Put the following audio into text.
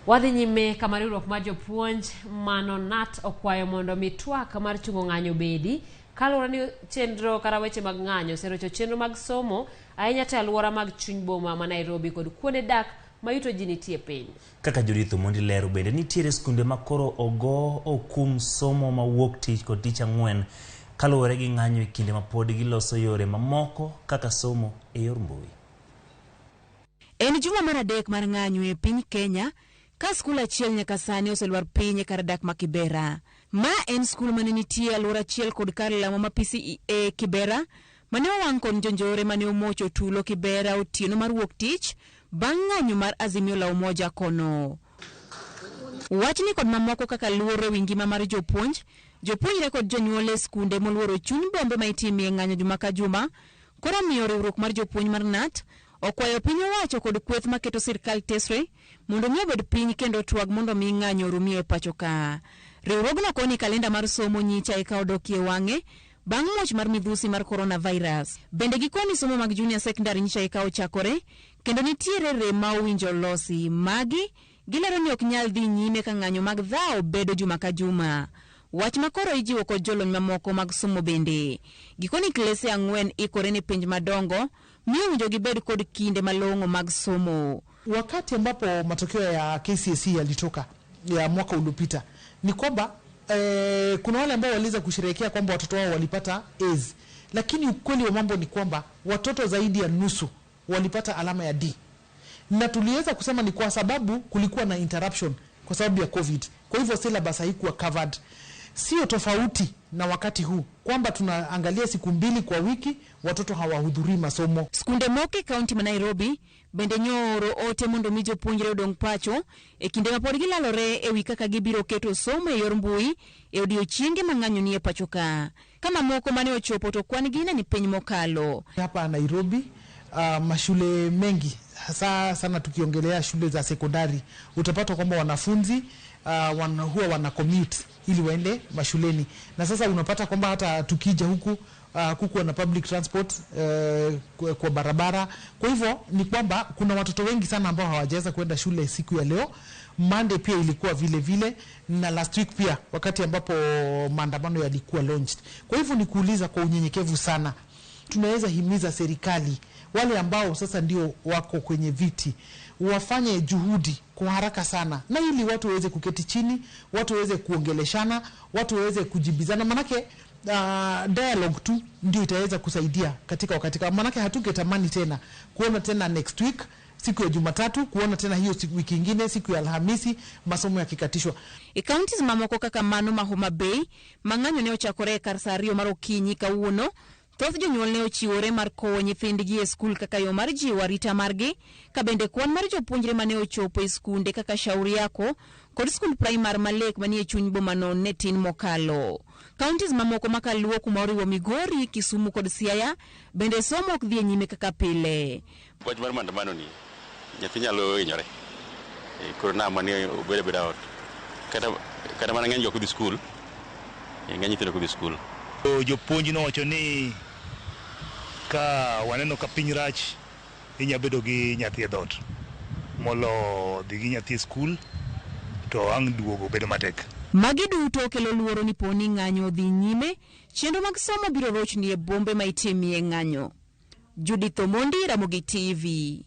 Wadhi nyime kama riwruok mar jopuonj mano KNUT okwayo mondo mi twak mar chungo ng'anyo obedi kaluwore ni chenro kata weche mag ng'anyo oserocho chenro mag somo ahinya to e alwora mag chuny boma ma Nairobi kod kuonde dak ma yuto ji nitie piny. Kaka Judith Omondi lero bende nitiere skunde ma koro ogo okum somo ma wuok tich kod tich ang'wen kaluwore gi ng'anyo e kinde ma pod giloso yore mamoko kaka somo e yor mbui. En juma mar adek mar ng'anyo e piny Kenya ka skul achiel nyaka sani oselwar piny e kar dak ma Kibera. Ma en skul mane nitie e alwora achiel kod kar lamo ma PCEA Kibera mane owang' kod jonjore mane omocho tulo Kibera otieno mar wuok tich bang' ng'anyo mar Azimio la Umoja kono. Wachni kod mamoko kaka luoro ewi ngima mar jopuonj, jopuonjre kod jonyuol e skunde moluoro chuny bombe ma itimie ng'anyo juma ka juma koro omiyo riwruok mar jopuonj mar KNUT okwayo piny owacho kod kweth maketo sirkal tesre mondo mi obed piny kendo twag mondo mi ng'anyo orumie e pacho ka. Riwruogno koni kalenda mar somo nyicha eka odokie wang'e bang' muoch mar midhusi mar coronavirus. Bende gikoni somo mag junior secondary nyicha eka ochakore kendo nitiere rem ma owinjo losi. Magi gilero ni ok nyal dhi nyime ka ng'anyo mag dhawo bedo juma ka juma. Wach ma koro ijiwo kod jolony mamoko mag somo bende. Gikoni klese ang'wen ikore ne penj madongo miyo owinjo gibed kod kinde malong'o mag somo. Wakati ambapo matokeo ya KCSE yalitoka ya mwaka uliopita ni kwamba kuna wale ambao waliweza kusherehekea kwamba watoto wao walipata A's, lakini ukweli wa mambo ni kwamba watoto zaidi ya nusu walipata alama ya D, na tuliweza kusema ni kwa sababu kulikuwa na interruption kwa sababu ya COVID. Kwa hivyo syllabus haikuwa covered. Sio tofauti na wakati huu kwamba tunaangalia siku mbili kwa wiki watoto hawahudhurii masomo. Skunde moko e kaunti ma Nairobi bende nyooro ote mondo mi jopuonjre odong' pacho e kinde ma pod gilalore e wi kaka gibiro keto somo e yor mbui e odiochienge ma ng'anyo nie pacho ka. Ka mamoko mane ochopo to kwan gi ne ni piny mokalo. Hapa Nairobi mashule mengi hasa sana tukiongelea shule za sekondari utapata kwamba wanafunzi huwa wana commute ili waende mashuleni, na sasa unapata kwamba hata tukija huku kukuwa na public transport kwa barabara. Kwa hivyo ni kwamba kuna watoto wengi sana ambao hawajaweza kwenda shule siku ya leo. Monday pia ilikuwa vile vile, na last week pia wakati ambapo maandamano yalikuwa launched. Kwa hivyo ni kuuliza kwa unyenyekevu sana, tunaweza himiza serikali, wale ambao sasa ndio wako kwenye viti wafanye juhudi kwa haraka sana, na ili watu waweze kuketi chini, watu waweze kuongeleshana, watu waweze kujibizana, manake dialogue tu ndio itaweza kusaidia katika wakati kama, manake hatungetamani tena kuona tena next week siku ya Jumatatu, kuona tena hiyo siku, wiki ingine siku ya Alhamisi masomo yakikatishwa. E counties mamoko kaka mano ma Homa Bay, ma ng'anyo ne ochakore e kar sa 2 mar okinyi kawuono, thoth jonyuol ne ochiwore mar kowo nyithindgi e skul kaka yo mar jiwo arita margi, ka bende kwan mar jopuonjre mane ochopo e skunde kaka Shauri Yako kod skund primar ma Lake manie chuny bomano ne tin mokalo. Counties mamoko makaluo kuma oriwo Migori, Kisumu kod Siaya bende somo ok dhi e nyime kaka pile. Wach mar maandamano ni nyathi nyalo hinyore. Koro nama ni obed abeda ot. Kata mana ng'eny ji ok dhi skul. Ng'eny nyithindo ok dhi skul. Jopuonj nowacho ni ka waneno ka piny rach inya bedo gi nyathi e dhoot molo dhi gi nyathi e skul to ang' duogo bedo matek. Magi duto kelo luoro ni poni ng'anyo dhi nyime, chenro mag somo biro rochni e bombe ma itimie ng'anyo. Judith Omondi, Ramogi TV.